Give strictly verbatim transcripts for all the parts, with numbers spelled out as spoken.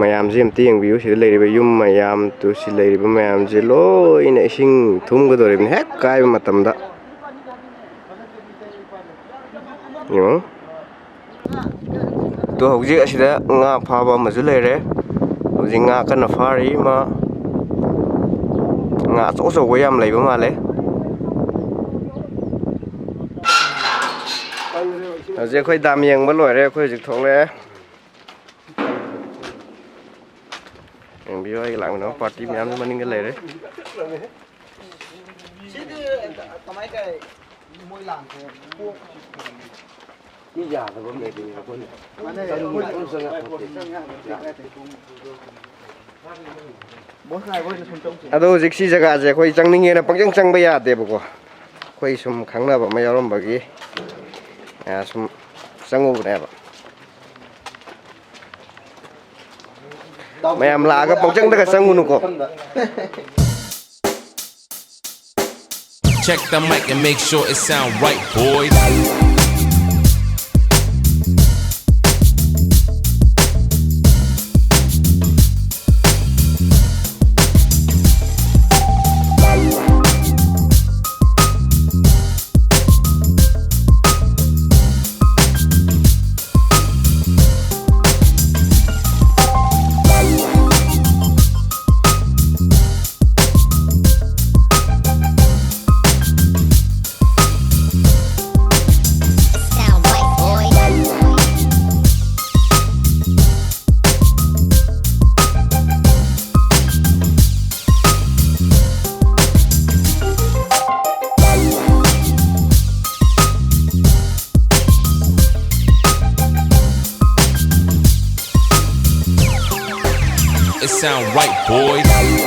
ꯃꯌꯥꯝꯁꯤ ꯑꯝꯇ ꯌꯦꯡꯕꯤꯌꯨ꯫ ꯁꯤꯗ ꯂꯩꯔꯤꯕ ꯌꯨꯝ ꯃꯌꯥꯝ, ꯇꯨ ꯁꯤ ꯂꯩꯔꯤꯕ ꯃꯌꯥꯝꯁꯤ ꯂꯣꯏꯅ ꯏꯁꯤꯡ ꯊꯨꯝꯒꯗꯧꯔꯤꯕꯅꯤ ꯍꯦꯛ ꯀꯥꯏꯕ ꯃꯇꯝꯗ꯫ ꯌꯦꯡꯉꯣ꯫ ꯇꯨ ꯍꯧꯖꯤꯛ ꯑꯁꯤꯗ ꯉꯥ ꯐꯥꯕ ꯑꯃꯁꯨ ꯂꯩꯔꯦ꯫ ꯍꯧꯖꯤꯛ ꯉꯥ ꯀꯟꯅ ꯐꯥꯔꯤ ꯃꯥ꯫ ꯉꯥ ꯑꯆꯧ ꯑꯆꯧꯕ ꯌꯥꯝ ꯂꯩꯕ ꯃꯥꯜꯂꯦ꯫ ꯍꯧꯖꯤꯛ ꯑꯩꯈꯣꯏ ꯗꯥꯝ ꯌꯦꯡꯕ ꯂꯣꯏꯔꯦ꯫ ꯑꯩꯈꯣꯏ ꯍꯧꯖꯤꯛ ꯊꯣꯛꯂꯛꯑꯦ꯫ ꯌꯦꯡꯕꯤꯌꯨ, ꯑꯩꯒ ꯂꯥꯛꯃꯤꯟꯅꯕ ꯄꯥꯔꯇꯤ ꯃꯌꯥꯝꯁꯨ ꯃꯅꯤꯡꯗ ꯂꯩꯔꯦ꯫ ꯁꯤꯗꯤ ꯀꯃꯥꯏ ꯀꯩ ꯃꯣꯏ ꯂꯥꯡꯈ꯭ꯔꯦ꯫ ꯃꯤ ꯌꯥꯗꯕ ꯑꯃ ꯂꯩꯕꯅꯦ ꯑꯩꯈꯣꯏꯅ꯫ ꯃꯥꯅꯦ, ꯆꯪꯅꯤꯡꯉꯦ, ꯑꯩꯈꯣꯏꯅ ꯑꯗꯨꯝ ꯆꯪꯉꯛꯄ ꯆꯪꯉꯛꯄ ꯅꯠꯇꯦ꯫ ꯅꯠꯇꯦ꯫ ꯕꯣꯁ ꯉꯥꯏꯕ ꯑꯣꯏꯅ ꯁꯨꯝ ꯆꯧꯁꯦ꯫ ꯑꯗꯣ ꯍꯧꯖꯤꯛ ꯁꯤ ꯖꯒꯥꯁꯦ ꯑꯩꯈꯣꯏ ꯆꯪꯅꯤꯡꯉꯦꯅ ꯄꯪꯆꯪ ꯆꯪꯕ ꯌꯥꯗꯦꯕꯀꯣ꯫ ꯑꯩꯈꯣꯏ ꯁꯨꯝ ꯈꯪꯅꯕ ꯑꯃ ꯌꯥꯎꯔꯝꯕꯒꯤ, ꯑ, ꯁꯨꯝ ꯆꯪꯉꯨꯕꯅꯦꯕ꯫ ꯃꯌꯥꯝ ꯂꯥꯛꯑꯒ ꯄꯪꯆꯪꯗꯒ ꯆꯪꯉꯨꯅꯨꯀꯣ꯫ Check the mic and make sure it sound right, boys. It sound right, boys.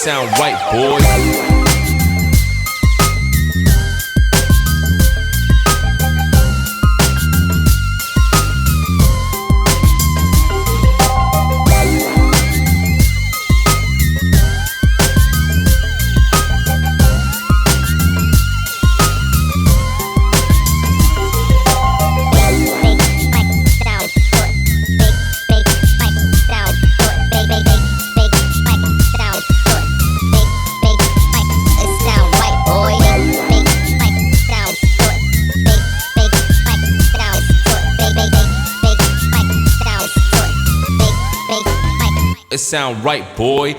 Sound right, boy. It sound right, boy.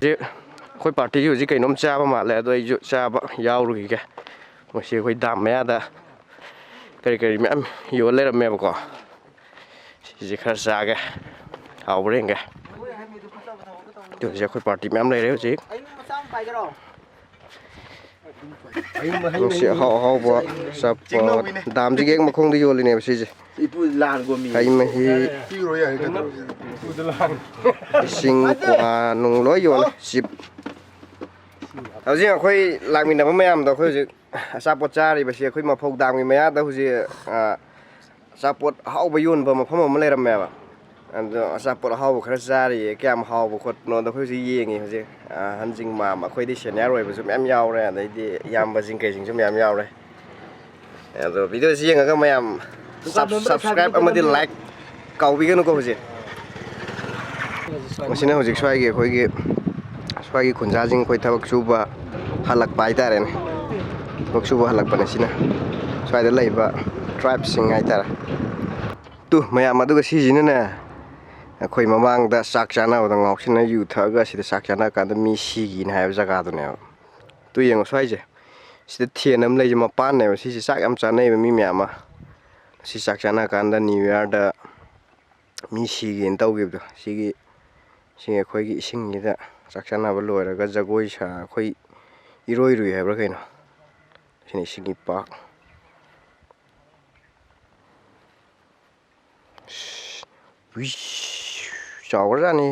ꯍꯧꯖꯤꯛ ꯑꯩꯈꯣꯏ ꯄꯥꯔꯇꯤꯁꯨ ꯍꯧꯖꯤꯛ ꯀꯩꯅꯣꯝ ꯆꯥꯕ ꯃꯥꯜꯂꯦ, ꯑꯗꯣ ꯑꯩꯁꯨ ꯆꯥꯕ ꯌꯥꯎꯔꯨꯈꯤꯒꯦ꯫ ꯃꯁꯤ ꯑꯩꯈꯣꯏ ꯗꯥꯝ ꯃꯌꯥꯗ ꯀꯔꯤ ꯀꯔꯤ ꯃꯌꯥꯝ ꯌꯣꯜ ꯂꯩꯔꯝꯃꯦꯕꯀꯣ꯫ ꯁꯤꯁꯦ ꯈꯔ ꯆꯥꯒꯦ, ꯍꯥꯎꯕ꯭ꯔꯥ ꯌꯦꯡꯒꯦ꯫ ꯑꯗꯨ ꯍꯧꯖꯤꯛ ꯑꯩꯈꯣꯏ ꯄꯥꯔꯇꯤ ꯃꯌꯥꯝ ꯂꯩꯔꯦ ꯍꯧꯖꯤꯛ꯫ ꯁꯤ ꯑꯍꯥꯎ ꯑꯍꯥꯎꯕ ꯑꯆꯥꯄꯣꯠ꯫ ꯗꯥꯝꯁꯤꯒꯤ ꯍꯦꯛ ꯃꯈꯣꯡꯗ ꯌꯣꯜꯂꯤꯅꯦꯕ ꯁꯤꯁꯦ꯫ ꯏꯄꯨ ꯂꯥꯟꯒꯣꯃꯤ꯫ ꯍꯩ ꯃꯍꯤ, ꯄꯤꯔꯣ ꯌꯥꯔꯦ ꯀꯩꯗꯧꯔꯒꯦ? ꯏꯁꯤꯡ, ꯀ꯭ꯋꯥ ꯅꯨꯡ ꯂꯣꯏ ꯌꯣꯜꯂꯦ꯫ ꯆꯤꯞ꯫ ꯍꯧꯖꯤꯛ ꯑꯩꯈꯣꯏ ꯂꯥꯛꯃꯤꯟꯅꯕ ꯃꯌꯥꯝꯗꯣ ꯑꯩꯈꯣꯏ ꯍꯧꯖꯤꯛ ꯑꯆꯥꯄꯣꯠ ꯆꯥꯔꯤꯕꯁꯤ ꯑꯩꯈꯣꯏ ꯃꯐꯧ ꯗꯥꯝꯒꯤ ꯃꯌꯥꯗ ꯍꯧꯖꯤꯛ, ꯑ, ꯑꯆꯥꯄꯣꯠ ꯑꯍꯥꯎꯕ ꯌꯣꯟꯕ ꯃꯐꯝ ꯑꯃ ꯂꯩꯔꯝꯃꯦꯕ꯫ ꯑꯗꯣ ꯑꯆꯥꯄꯣꯠ ꯑꯍꯥꯎꯕ ꯈꯔ ꯆꯥꯔꯤꯌꯦ꯫ ꯀꯌꯥꯝ ꯍꯥꯎꯕ ꯈꯣꯠꯄꯅꯣꯗꯣ ꯑꯩꯈꯣꯏ ꯍꯧꯖꯤꯛ ꯌꯦꯡꯉꯤ꯫ ꯍꯧꯖꯤꯛ ꯑꯍꯟꯁꯤꯡ ꯃꯥꯝꯃ ꯑꯩꯈꯣꯏꯗꯤ ꯁꯦꯅꯤꯌꯔ ꯑꯣꯏꯕꯁꯨ ꯃꯌꯥꯝ ꯌꯥꯎꯔꯦ, ꯑꯗꯩꯗꯤ ꯏꯌꯥꯝꯕꯁꯤꯡ ꯀꯩꯁꯤꯡꯁꯨ ꯃꯌꯥꯝ ꯌꯥꯎꯔꯦ꯫ ꯑꯗꯣ ꯚꯤꯗꯤꯑꯣꯁꯤ ꯌꯦꯡꯉꯒ ꯃꯌꯥꯝ ꯁꯕ-, ꯁꯕꯁꯀ꯭ꯔꯥꯏꯕ ꯑꯃꯗꯤ ꯂꯥꯏꯛ ꯀꯥꯎꯕꯤꯒꯅꯨꯀꯣ꯫ ꯍꯧꯖꯤꯛ ꯃꯁꯤꯅ ꯍꯧꯖꯤꯛ ꯁ꯭ꯋꯥꯏꯒꯤ ꯑꯩꯈꯣꯏꯒꯤ, ꯁ꯭ꯋꯥꯏꯒꯤ ꯈꯨꯟꯖꯥꯁꯤꯡ ꯑꯩꯈꯣꯏ ꯊꯕꯛ ꯁꯨꯕ ꯍꯜꯂꯛꯄ ꯍꯥꯏꯇꯥꯔꯦꯅꯦ꯫ ꯊꯕꯛ ꯁꯨꯕ ꯍꯜꯂꯛꯄꯅꯦ ꯁꯤꯅ, ꯁ꯭ꯋꯥꯏꯗ ꯂꯩꯕ ꯇ꯭ꯔꯥꯏꯕꯁꯤꯡ ꯍꯥꯏꯇꯥꯔꯦ꯫ ꯇꯨ ꯃꯌꯥꯝ, ꯑꯗꯨꯒ ꯁꯤꯁꯤꯅꯅꯦ, ꯑꯩꯈꯣꯏ ꯃꯃꯥꯡꯗ ꯆꯥꯛ ꯆꯥꯅꯕꯗ ꯉꯥꯎꯁꯤꯟꯅ ꯌꯨ ꯊꯛꯑꯒ ꯁꯤꯗ ꯆꯥꯛ ꯆꯥꯅ ꯀꯥꯟꯗ ꯃꯤ ꯁꯤꯒꯤꯅ ꯍꯥꯏꯕ ꯖꯒꯥꯗꯨꯅꯦꯕ꯫ ꯇꯨ ꯌꯦꯡꯉꯣ ꯁ꯭ꯋꯥꯏꯁꯦ, ꯁꯤꯗ ꯊꯦꯟ ꯑꯃ ꯂꯩꯁꯦ ꯃꯄꯥꯟꯅꯦꯕ꯫ ꯁꯤꯁꯦ ꯆꯥꯛ ꯌꯥꯝ ꯆꯥꯅꯩꯌꯦꯕ ꯃꯤ ꯃꯌꯥꯝ ꯑꯃ꯫ ꯁꯤ ꯆꯥꯛ ꯆꯥꯅ ꯀꯥꯟꯗ ꯅ꯭ꯌꯨ ꯌꯥꯔꯗ ꯃꯤ ꯁꯤꯒꯦꯅ ꯇꯧꯈꯤꯕꯗꯣ, ꯁꯤꯒꯤ, ꯁꯤꯒꯤ ꯑꯩꯈꯣꯏꯒꯤ ꯏꯁꯤꯡꯁꯤꯗ ꯆꯥꯛ ꯆꯥꯅꯕ ꯂꯣꯏꯔꯒ ꯖꯒꯣꯏ ꯁꯥ-, ꯑꯩꯈꯣꯏ ꯏꯔꯣꯏ ꯔꯨꯏ ꯍꯥꯏꯕ꯭ꯔꯥ ꯀꯩꯅꯣ, ꯁꯤꯅ ꯏꯁꯤꯡꯒꯤ ꯄꯥꯛ꯫ ꯋꯤꯁ! ꯆꯥꯎꯈ꯭ꯔꯖꯥꯠꯅꯤ꯫